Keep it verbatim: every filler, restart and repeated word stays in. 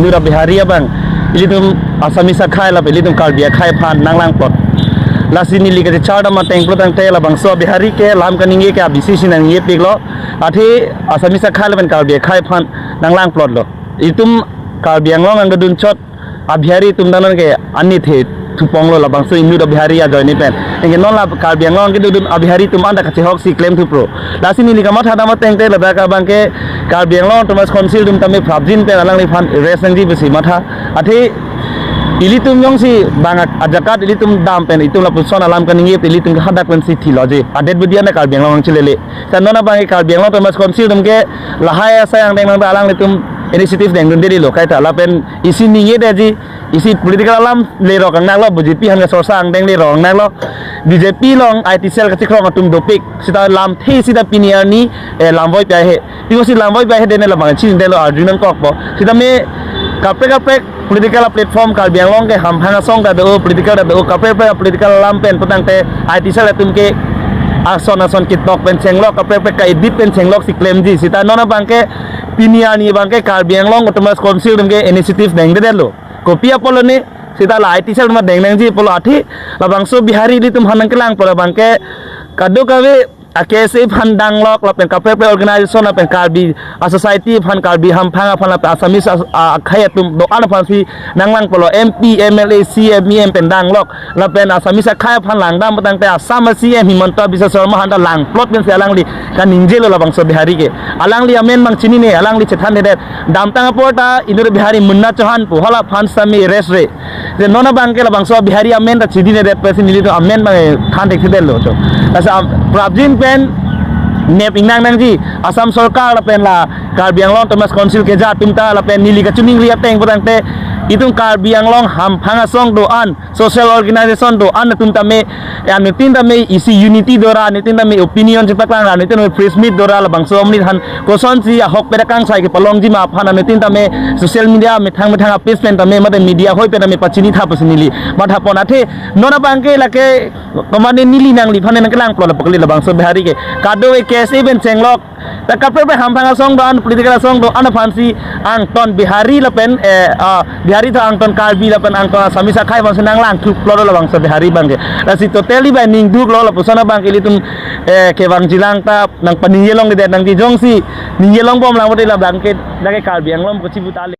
Ura Bihari abang, ilitum Assamese akhai lapen ilitum Karbi akhai aphan nanglang plot. Lasi neli kachechar dam ateng plot tangte labangso Bihari ke lam kaningje ke abisi si nangje piklo. Athe Assamese akhai lapen Karbi akhai aphan nanglang plot lo. Itum Karbi Anglong angdodun chot a Bihari atum danon ke anit he thuponglo labangso inut a Bihari ajoine pen. Anke non la Karbi Anglong kedodun a Bihari atum anta kachehok si klem thupro. Lasi neli kamatha dam ateng te ladak abang ke Karbi Anglong Autonomous Council atum tame prapjin pen alangliphan rest nangji pusi matha. Athe ilitum jongsi bang a-, ajakat ilitum dam pen itum lapuson alam kaningje ilitum hadak pensi thiloji. Adet budi anta Karbi Anglong chilele. Seta non abang ke Karbi Anglong Autonomous Council atum ke lahai asai angdeng nang alanglitum initiative dengdundelo kaita lapen isi ningjedetji, isi political alam lerok angnaklo, B J P aphan kasorsa angdeng lerok angnaklo. B J P along I T cell kachikrong atum dopik. Seta lamthe seta pini arni, eh, lamvoi pi ahe. Tiko si lamvoi pi ahe dene labang chinidetlo arju nangkokpo. Seta me kaprek kaprek political platform Karbi Anglong ke hamphang asong ta do, political ta do, kaprek kaprek political alam pen putangte I T cell atum ke ason ason ketok pen chenglok, kaprek kaprek ka-edit pen chenglok si klemji. Seta non abang ke pini arni abang ke Karbi Anglong Autonomous Council atum ke initiative dengdedetlo. Kopi apotlo ne, seta la I T cell ma deng nangji pulo athe labangso Bihari ilitum aphan nangkelang pulo abang ke kadokave a K S A aphan danglok lapen kaprek kaprek organization lapen Karbi a society aphan, Karbi hamphang aphan lapen Assamese as-, a-, akhai atum do-an aphansi nanglang pulo, M P, M L A, C M, E M pen danglok lapen Assamese akhai aphan langdam putangte Assam a C M Himanta Biswa Sarma aphanta lang plot pensi alangli kaningjelo labangso Bihari ke. Alangli amen abang chinine, alangli chethandedet. Damtang apor ta inut Bihari Munna Chauhan pu, hala aphan sami rest re. Je non abang ke labangso Bihari amen ta chidinedet pusi nelitum amen abang than thekthedetlo cho. Lasi prapjin pen nep ingnang nangji Assam Sorkar lapen la Karbi Anglong Autonomous Council keja atum ta lapen neli kachiningri ateng putangte itum Karbi Anglong hamphang asong do-an, social organization do-an atum tame, eh, anuttin tame isi unity dora, anuttin tame opinion chepaklang, anuttin tame press meet dora labangso amonit aphan kosonsi ahokpet akangsai kepalongji ma aphan anuttin tame social media methang methang a page pen tame mate media ahoi pen tame pachinitha pusi neli mathapon. Athe non abang ke lake komane neli nangliphan nangkelang pulo lapu kali labangso Bihari ke. Kadokave K S A pen chenglok, ta kaprek kaprek hamphang asong do-an, political asong do-an aphansi angton Bihari lapen, eh, ah, Bihari ta angton Karbi lapen angton Assamese akhai aphansi nanglang thuplo labangso Bihari abang ke. Lasi totally bai ningduklo lapuson abang ke ilitum, eh, kevangjilang ta nangpaningjelongledet nangji, jongsi ningjelongbomlang pulote labang ke lake Karbi Anglong kachibu ta le.